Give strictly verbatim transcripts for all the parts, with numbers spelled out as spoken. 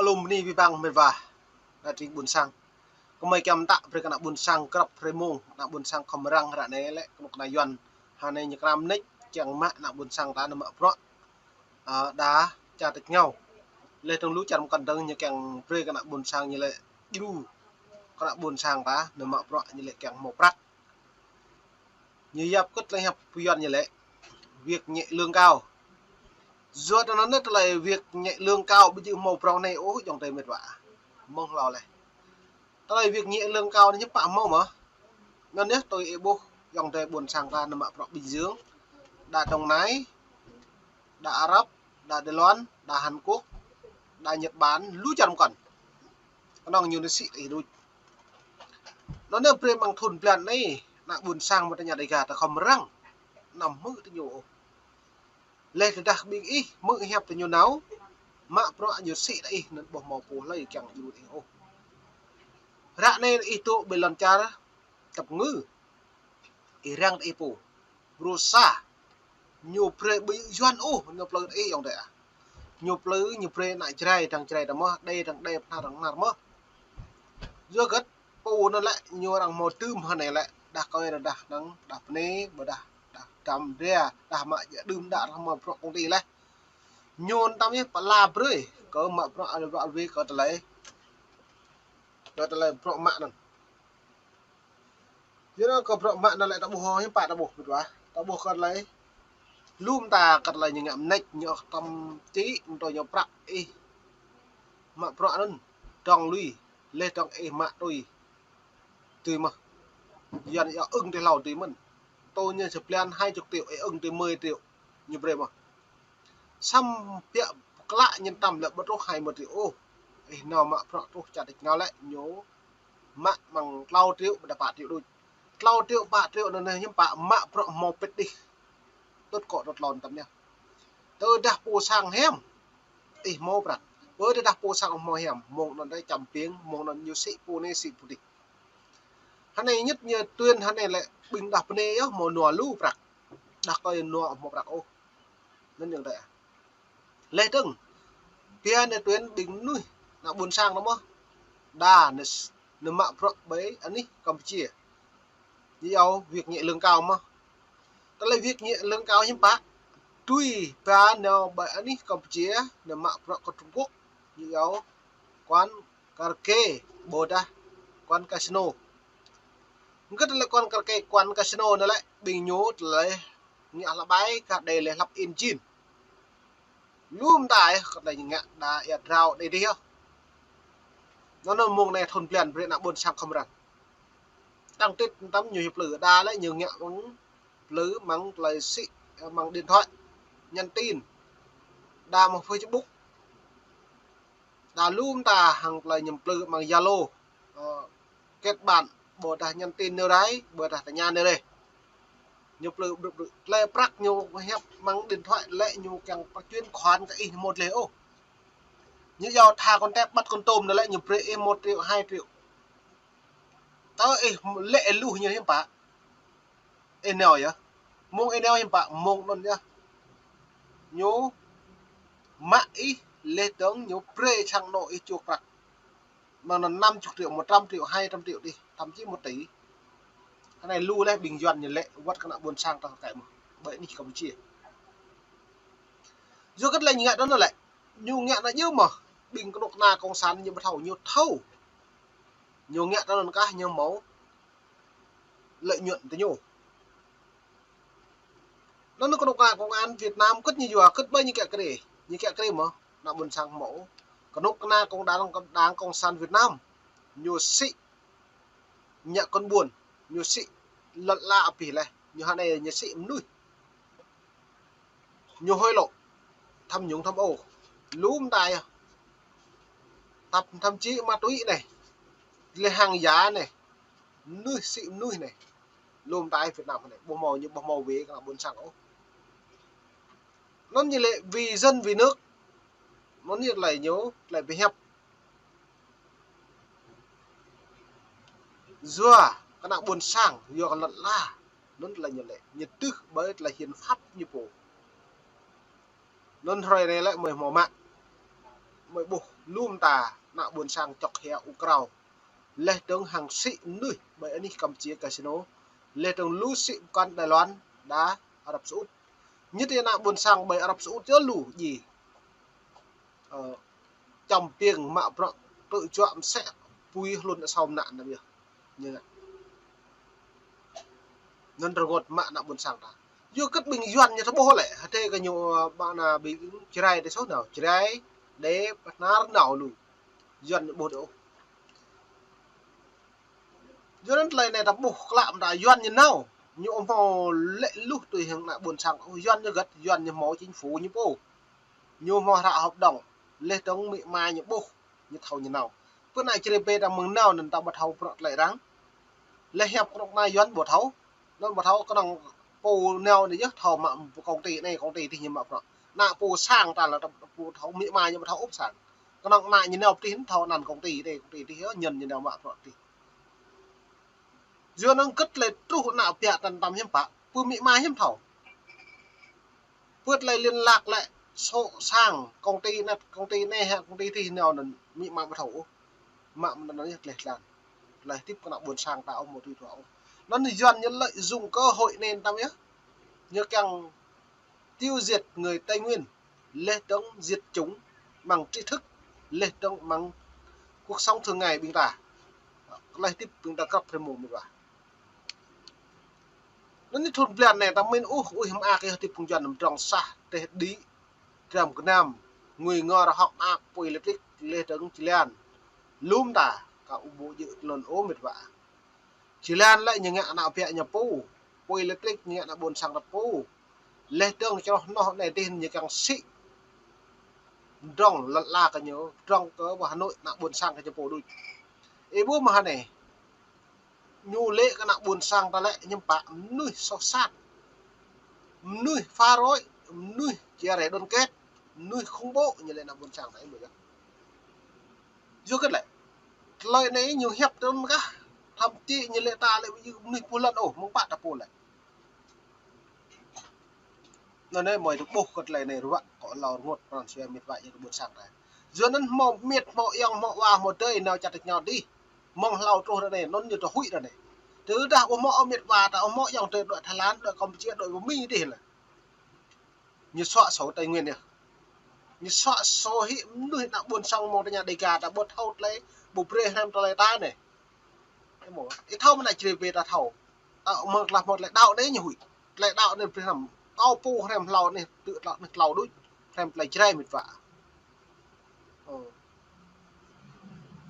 Lŏm bơni abih bang met wa, ană tring ƀuôn sang. Kơmơi kiăng mơtă brơi kơ ană ƀuôn sang krăp hrơi mông, ană ƀuôn sang khŏm răng ră anai lĕ kơnuk kơna Yuan. Hơnai ñu kram nĕč kiăng mă ană ƀuôn sang ta nao mă bruă, a, đa čar tač rơngiao. Laih dơ̆ng lu čar mơkăn dơ̆ng ñu kiăng brơi kơ ană ƀuôn sang ñu lĕ djru kơ ană ƀuôn sang ta nao mă bruă ñu lĕ kiăng hmâo prăk. Ñu yap kơ tơlơi hiăp pơyuăn ñu lĕ việc nhẹ lương cao. Yua anŭn tơlơi việc nhẹ lương cao ƀu djơ̆ hmâo prong anai ôh ayŏng adơi met wa. Mơ̆ng hlâo laih. Tơlơi việc nhẹ lương cao anai hiư̆m pă hmâo mơ̆? Anŭn yơh tui ih ƀuh ayŏng adơi ƀuôn sang ta nao mă bruă Bình Dương, đa Đồng Nai, đa Arab, đa Đài Loan, đa Hàn Quốc, đa Nhật Bản, lu čar mơkăn. Kơnơ̆ng ñu nao sĭ ih đôč. Anŭn yơh brơi mơ̆ng thun blan anai, ană ƀuôn sang mơ̆ tơña Dega ta khŏm răng. Anăm hmư̆ tơ ñu ôh. Laih tơdah ƀing ih hmư̆ hiăp tơ ñu nao mă bruă ñu sĭ tơ ih anŭn ƀu hmâo pô hlơi kiăng djru ih ôh. Ră anai ih dŏ ƀơi lŏn čar tơpơngư. Ih răng tơ ih pô. Bruă sa. Ñu brơi ƀu djơ̆ Yuan ôh, ñu plư tơ ih ayŏng adơi ah. Ñu plư, ñu brơi ană Jrai dăng Jrai ta mơ̆n, Đê dăng Đê, Bahnar dăng Bahnar mơ̆n. Yua hơget pô anŭn lĕ ñu arăng hmâo dưm hơnai lĕ, đah kơi đah năng, đah bơnai, ƀôdah đah dăm dra, đah mă djă đưm đă arăng hmâo bruă công ty laih. Ñu anŭn tăm yơh pơala brơi kơ mă bruă alih bruă alih kơ tơlơi, kơ tơlơi bruă mă anŭn. Yua anŭn kơ bruă mă anŭn lĕ ta ƀuh hiư̆m pă ta ƀuh met wa. Ta ƀuh kơ tơlơi lŏm ta kơ tơlơi ñu ngă mơneč ñu ôh tăm či mơtô ñu prăk ih mă bruă anŭn dŏng lui laih dŏng ih mă tui. Tui mơ̆n. Yuan yơh ưng tui hlâo tui mơ̆n. Tui ñu sa blan hai chục triệu ih ưng tui mười triệu ñu brơi mơ̆n. Samơ̆ biă klă ñu tăm lĕ ƀu truh hai mươi triệu ôh. Ih nao mă bruă truh čar tač rơngiao lĕ ñu mă mơ̆ng klâo triệu ƀôdah pă triệu đôč. Klâo triệu pă triệu anŭn hiư̆m pă mă bruă hmâo pĭt đih. Tŭt kŏ tŭt lŏn tăm yơh. Tơdah pô sang hiam ih hmâo prăk. Ƀôdah pô sang hmâo hiam, mơ̆ng anŭn đơi čăm piêng, mơ̆ng anŭn ñu sĭ pô anai sĭ pô adih. Hơnai ñit ñu tuyên hơnai lĕ ƀing đah bơnai yơh hmâo nua lu prăk. Đah kơi nua hmâo prăk ôh. Anŭn ayŏng adơi ah. Laih dơ̆ng, biă anai tuyên ƀing mơnuih ană ƀuôn sang ta mơ̆n. Đa nao s-, nao mă bruă ƀơi anih Campuchia. Ñu iâu việc nhẹ lương cao mơ̆n. Tơlơi việc nhẹ lương cao hiư̆m pă? Tui ba nao ƀơi anih Campuchia, nao mă bruă kơ Trung Quốc, ñu iâu quán karaoke, ƀôdah quán casino. Hơget lĕ quán karaoke, quán casino anŭn lĕ ƀing ñu tơlơi ngă hlăk ƀai kah đei lĕ hlăp in jin. Lŏm ta yơh kơ tơlơi ngă đa ia drao đei dih yơh. Anŭn anŭn mơ̆ng anai thun blan brơi ană ƀuôn sang khŏm răng. Tăng tĭt tăm ñu plư đa lĕ ñu ngă mơ̆ng plư mơ̆ng tơlơi sĭ, ơ, mơ̆ng điện thoại, nhắn tin, đa mơ̆ng Facebook. Đa lŏm ta hăng tơlơi ñu plư mơ̆ng Zalo, ơ, kết bạn, ƀôdah nhắn tin nao rai, ƀôdah tơña nao rai. Ñu plư ƀrư̆ ƀrư̆. Tơlơi prăk ñu hiăp mơ̆ng điện thoại lĕ ñu kiăng pơčuên khoản kơ ih mơ̆n laih ôh. Ñu iâu tha contact bắt con tôm anŭn lĕ ñu brơi ih một triệu, hai triệu. Tơ ih lĕ ih luh ñu hiư̆m pă. Ih nao yơh. Mơ̆ng ih nao hiư̆m pă, mơ̆ng anŭn yơh. Ñu mă ih laih dơ̆ng ñu brơi sang anŏ ih čuh prăk. Mơ̆ng anŭn năm chục triệu, một trăm triệu, hai trăm triệu đih, thậm chí một tỷ. Hơnai lu laih ƀing Yuan ñu lĕ wơ̆t kơ ană ƀuôn sang ta kơ kĕ mơ̆n. Ƀơi anih Campuchia. Yua hơget lĕ ñu ngă anŭn lĕ. Ñu ngă anŭn yơh mơ̆n. Ƀing kơnuk kơna cộng sản ñu ƀu thâo, ñu thâo. Ñu ngă anŭn kah ñu hmâo lợi nhuận tơ ñu. Anŭn kơnuk kơna công an Việt Nam kơt ñu yua, kơt ƀơi ñu kiăng kri. Ñu kiăng kri mơ̆n, ană ƀuôn sang hmâo. Kơnuk kơna cộng đảng, đảng cộng sản Việt Nam. Ñu sĭ ngă con buôn, ñu sĭ lŏn ala abih laih, ñu hơnai ñu sĭ mơnuih. Ñu hối lộ, tham nhũng tham ô, lŏm ta yơh. Thậm, thậm chí ma túy anai, lĕ hàng giả anai, mơnuih sĭ mơnuih anai. Lŏm ta Việt Nam anai, ƀu hmâo ñu, ƀu hmâo wê kơ ană ƀuôn sang ôh. Anŭn ñu lĕ vì dân vì nước. Anŭn ñu tơlơi ñu, tơlơi pơhiăp. Yua kơ ană ƀuôn sang, yua kơ lŏn ala. Anŭn tơlơi ñu lĕ, ñu tưh ƀơi tơlơi hiến pháp ñu pô. Anŭn hrơi anai lĕ mơi hmâo mă. Mơi ƀuh Lŏm ta ană ƀôn sang čŏk hia ur krao. Laih dơ̆ng hăng sĭ mơnuih ƀơi anih Campuchia casino. Laih dơ̆ng lu sĭ pơkŏn Đài Loan đa Arab Saudi. Ñu tơ ană ƀôn sang ƀơi Arab Saudi yơh lu ji. Ơ, čăm piêng mă bruă tơ̆ juă msĕ pui hlŭn asâo mơnă anăm yơh. Ñu ngă. Anŭn rơngot mă ană ƀôn sang ta. Yua kơ ƀing Yuan ñu tơƀuh lĕ, hơdai kơ ñu, ơ, ƀă ană ƀing Jrai tơ soh nao, Jrai, Đê, Bahnar nao lu. Yuan ñu ƀuh đôč. Yua anŭn tơlơi anai ta ƀuh klă mơta Yuan ñu nao. Ñu ƀu hmâo lĕ luh tui hăng ană ƀôn sang ôh, Yuan ñu hơget, Yuan ñu hmâo chính phủ ñu pô. Ñu hmâo hră hợp đồng, laih dơ̆ng amĭ ama ñu ƀuh, ñu thâo ñu nao. Pơ ană Jrai ƀĕ ta mơ̆ng nao anŭn ta ƀu thâo bruă tơlơi arăng. Laih hiăp kơnuk kơna Yuan ƀu thâo. Anŭn ƀu thâo kơnơ̆ng pô nao anai yơh thâo mă công ty anai, công ty adih ñu mă bruă. Ană pô sang ta lĕ ta ƀu thâo, amĭ ama ñu ƀu thâo ôh sang. Kơnơ̆ng ană ñu nao pơ adih thâo anăn công ty anai, công ty adih yơh, ñu nao mă bruă adih. Yua anŭn hơget tơlơi truh ană ƀiă ta tăm hiư̆m pă, pơ amĭ ama hiư̆m thâo. Pơ tơlơi liên lạc lĕ, số sang, công ty anai, công ty anai hă, công ty adih nao anŭn amĭ ama ƀu thâo ôh. Mă mơ̆n anŭn yơh tơlơi tlan. Tơlơi hơdip kơ ană ƀôn sang ta ƀu hmâo tui tui ôh. Anŭn Yuan ñu lợi dụng cơ hội anai tăm yơh. Ñu kiăng tiêu diệt người Tây Nguyên, laih dơ̆ng diệt chủng bằng tri thức, laih dơ̆ng bằng cuộc sống thường ngày ƀing ta. Tơlơi hơdip ƀing ta krăp hrĕm mơ̆ mĭt wa. Anŭn ñu thun blan anai ta min ôh, ôh, mơak yơh hơdip phung Yuan anăm trong sah, teh đĭ, dram gơnam, ngui ngor hŏk mơak, pui lêtrik, laih dơ̆ng jơlan. Lŏm ta, ka ƀu djơ̆ tơlơi ôh mĭt wa. Jơlan lĕ ñu ngă ană ƀiă ñu pô, pui lêtrik ñu ngă ană ƀôn sang ta pô. Laih dơ̆ng čroh noh anai adih ñu kiăng sĭ. Drŏng lŏn ala kơ ñu, drŏng kơ ƀơi Hà Nội ană ƀôn sang kơ ñu pô đôč. Ih ƀuh mơ̆ hă anai. Ñu lĕ kơ ană ƀôn sang ta lĕ hiư̆m pă, mơnuih soh sat. Mơnuih phá rối, mơnuih chia rẽ đoàn kết, mơnuih khủng bố ñu lĕ ană ƀôn sang ta ih ƀuh yơh. Yua kơ lĕ, tơlơi anai ñu hiăp tơm kah, thậm chí ñu lĕ ta lĕ ƀu djơ̆ mơnuih pô lŏn ôh, mơ̆ng pă ta pô lĕ. Anŭn anai mơi tơƀuh kơ tơlơi anai ruă kơ hlâo rơngot pran jua mĭt wa yua kơ ƀôn sang ta. Yua anŭn hmâo mĭt, hmâo ayŏng, hmâo wa, hmâo adơi nao čăt tơñao adih. Mơ̆ng hlâo truh ră anai, anŭn ñu tơ huĭ ră anai. Tơdah ƀu hmâo mĭt wa ta, hmâo ayŏng adơi đuaĭ Thái Lan, đuaĭ Campuchia, đuaĭ Burma adih lĕ. Ñu xóa sổ Tây Nguyên yơh. Ñu xóa sổ hĭ mơnuih ană ƀôn sang mơ̆ng tơña Đêga ta ƀu thâo tơlơi, ƀu brơi hrăm tơlơi ta anai. Ih thâo mơ̆ ană Jrai ƀĕ ta thâo. Ta mơ̆ng tơlơi, mơ̆ng tơlơi đaŏ anai ñu huĭ. Tơlơi đaŏ anai brơi hrăm. Kâo pô hrăm hlâo anai, tơ̆ tơlơi anai hlâo đôč. Hrăm tơlơi Jrai mĭt wa. Ơ.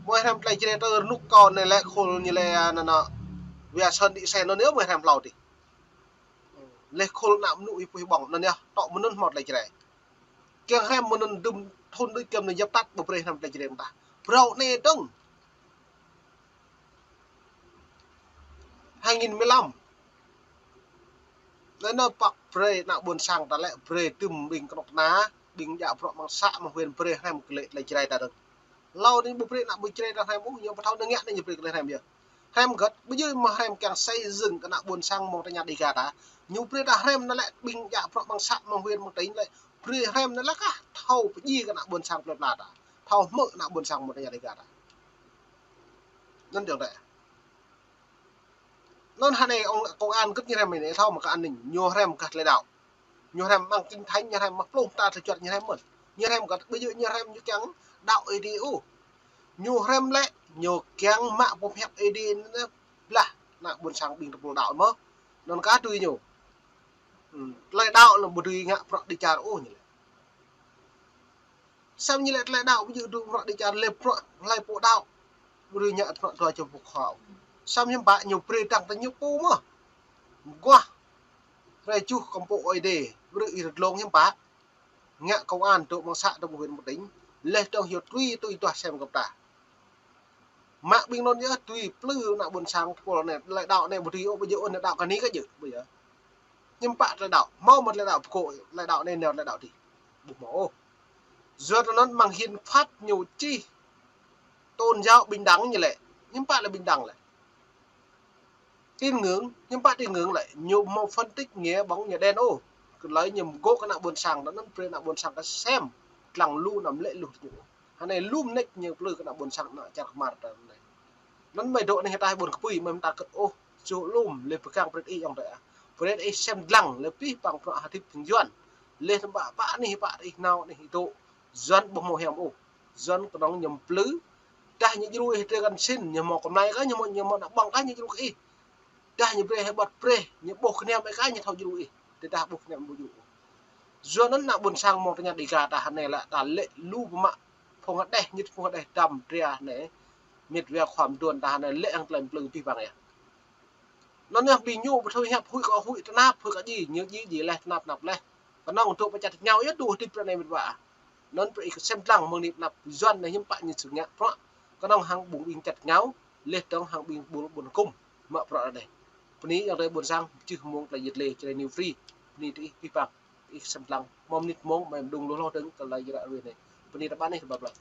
Mơi hrăm tơlơi Jrai tơ rơnŭk kâo anai lĕ khul ñu lĕ anăn anăn. Wia Sơn Đĭ Sen anŭn yơh mơi hrăm hlâo adih. Ơ. Lĕ khul ană mơnŭ ih puih ƀơ̆ng anŭn yơh. Tŏ mơnŭn hmâo tơlơi Jrai. Kiăng hrăm mơnŭn dŭm thun đôč kiăng mơnŭn djăp tăt ƀu brơi hrăm tơlơi Jrai mơta. Phrâo anai dơ̆ng. Hai nghìn mười lăm. Anŭn anŭn păk brơi ană ƀôn sang ta lĕ brơi tơm ƀing kơnuk kơna, ƀing djă bruă mơ̆ng să mơ̆ng huyện brơi hrăm kơ lĕ tơlơi Jrai ta dơ̆ng. Hlâo anai ƀu brơi ană ƀôn Jrai ta hrăm ôh, ñu ƀu thâo anŭn ngă anai ñu brơi kơ lĕ hrăm yơh. Hrăm hơget, ƀu djơ̆ mơ̆ hrăm kiăng xây dựng kơ ană ƀôn sang mơ̆ng tơña Đêga ta. Ñu brơi ta hrăm anŭn lĕ ƀing djă bruă mơ̆ng să mơ̆ng huyện mơ̆ng tỉnh lĕ brơi hrăm anŭn lĕ kah thâo pơdjai kơ ană ƀôn sang plơi pla ta. Thâo hmư̆ ană ƀôn sang mơ̆ng tơña Đêga ta. Anŭn dơ̆ng dêh. Anŭn hơnai ong công an kơt ñu hrăm anai thâo mă kơ an ninh, ñu hrăm kah tơlơi đaŏ. Ñu hrăm mơ̆ng kinh thánh, ñu hrăm mă pluh ta tơlơi juăt ñu hrăm mơ̆n. Ñu hrăm kah ƀu djơ̆ ñu hrăm ñu kiăng đaŏ Ơi Adai ôh. Ñu hrăm lĕ, ñu kiăng mă pơhiăp Ơi Adai anŭn blah, ană ƀôn sang ƀing tơpul đaŏ mơ̆. Anŭn kah tui ñu. Hm, tơlơi đaŏ lĕ ƀu dưi ngă bruă dêh čar ôh ñu lĕ. Samơ̆ ñu lĕ tơlơi đaŏ ƀu djơ̆ tŭ bruă dêh čar lĕ bruă hlơi pô đaŏ. Ƀu dưi ngă bruă dua čô pô khua. Samơ̆ hiư̆m pă ñu brơi tăng tơ ñu pô mơ̆. Mơguah. Hrơi juh kơmpŏk Ơi Adai. Ƀu dưi ih rơtlông hiư̆m pă. Ngă công an tŭ mơ̆ng să tŭ mơ̆ng huyện mơ̆ng tỉnh. Laih dơ̆ng hyu tui tui tuah sem kơp ta. Mă ƀing anŭn yơh tui plư ană ƀôn sang tơpul anai, tơlơi đaŏ anai ƀu dưi ôh, ƀu djơ̆ ôh, anai đaŏ kơ anai kơ djơ̆, ƀu djơ̆. Hiư̆m pă tơlơi đaŏ, hmâo mơ̆ tơlơi đaŏ pơkŏ, tơlơi đaŏ anai nao tơlơi đaŏ adih. Ƀu hmâo ôh. Yua anŭn mơ̆ng hiến pháp ñu čih tôn giáo bình đẳng ñu lĕ. Hiư̆m pă lĕ bình đẳng lĕ. Tín ngưỡng, hiư̆m pă tín ngưỡng lĕ, ñu hmâo phân tích nghĩa bóng nghĩa đen ôh. Kơ tơlơi ñu mơgŏ kơ ană ƀôn sang, anŭn brơi ană ƀôn sang kơ sem, lăng lu anăm lĕ luh ñu. Anai lum nek ñu plư kơ ană ƀôn sang ană čar kmar ta anai. Anŭn mơi dŏ anai hơtai ƀôn kơpui mơi mơta kơt ôh, čuh lum lĕ pơgang pret ih yŏng tơi ah. Pret ih sem dlăng lĕ pih păng prăk hơdip phung Yuan. Lĕ tơm pă pă anih pă ih nao anih ih dŏ. Yuan ƀu hmâo hiam ôh. Yuan kơnơ̆ng ñu plư. Tah ñu djru ih tơ găn sin, ñu hmâo kơmlai kah, ñu hmâo, ñu hmâo ană ƀơ̆ng kah ñu djru kơ ih. Tah ñu brơi hơbăt brơi, ñu ƀuh kơnăm ih kah ñu thâo djru ih. Tơdah ƀuh kơnăm ƀu djru. Yuan anŭn ană ƀôn sang mơ̆ng tơña Dega tah anai lĕ ta lĕ lu pơmă phung hơđeh, ñit phung hơđeh dăm dria anai. Mĭt wa khua mơduôn tah anai lĕ hăng tơlơi plư pih păng yơh. Anŭn yơh ƀing ñu ƀu thâo hiăp huĭ kơ huĭ tơnap, huĭ kơ djai, ñu djai djai leh, tơnap tơnap leh. Kơnơ̆ng tŭ pơčăt ñu yơh tŭ hơdip ră anai mĭt wa. Anŭn brơi ih kơ sem dlăng mơ̆ng anai tơnap Yuan anai hiư̆m pă ñu sơngă prăk. Kơnơ̆ng hăng ƀing ƀing čăt ñu, leh dơ̆ng hăng ƀing ƀôn ƀôn kŭm mă prăk ră anai. Bơni yŏng tơi ƀôn sang, čih mơ̆ng tơlơi yet lê, tơlơi new free. Bơni tơ ih pih păng, ih sem dlăng. Mơ̆ng mĭt mơ̆ng, mơi mơđung lu hloh dơ̆ng tơlơi jră rui anai. Bơni tơpă anai tơpă ƀlŏr.